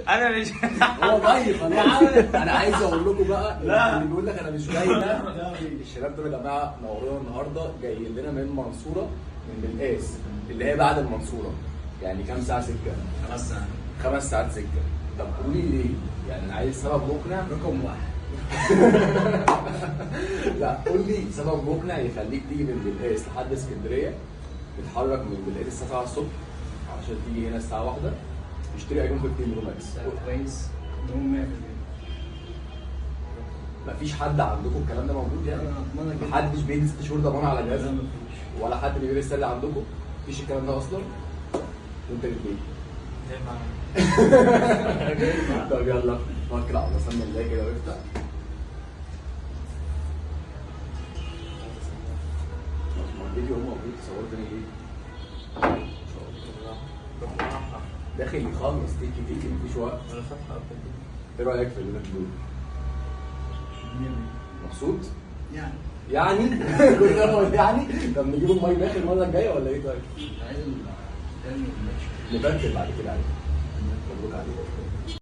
انا مش هو جاي خلاص. انا عايز اقول لكم بقى، لا. اللي بيقول لك انا مش جاي ده، الشباب دول يا جماعة نورونا النهارده، جايين لنا من المنصوره، من بلقاس اللي هي بعد المنصوره، يعني كام ساعة سكة؟ 5 ساعات. 5 ساعات سكة. طب قولي ليه؟ يعني انا عايز سبب مقنع. رقم واحد. لا، قول لي سبب مقنع يخليك تيجي من بلقاس لحد اسكندريه، تتحرك من بلقاس الساعة 7 الصبح عشان تيجي هنا الساعة 1 تشتري iPhone 15 Pro Max. سعر كويس، ضمان 100%. مفيش حد عندكم الكلام ده موجود يعني؟ انا اضمنك جدا. محدش بيدي 6 شهور ضمان على جهاز؟ لا، مفيش. ولا حد بيبيع السلة عندكم؟ مفيش الكلام ده اصلا؟ وانت ليه؟ جاي معانا. جاي معانا. طب يلا توكل على الله، سمي الله كده وافتح. ما الفيديو هو موجود، تصور تاني ليه؟ ان شاء الله داخل يخلص تيكي تيكي، مفيش وقت. انا فاتحة قبل كده. ايه رايك في اللي دول؟ مبسوط؟ يعني. يعني كل ده هو يعني. طب نجيب المايك داخل المرة الجاية ولا ايه طيب؟ عايز التاني. نبدل بعد كده عليه. مبروك عليك.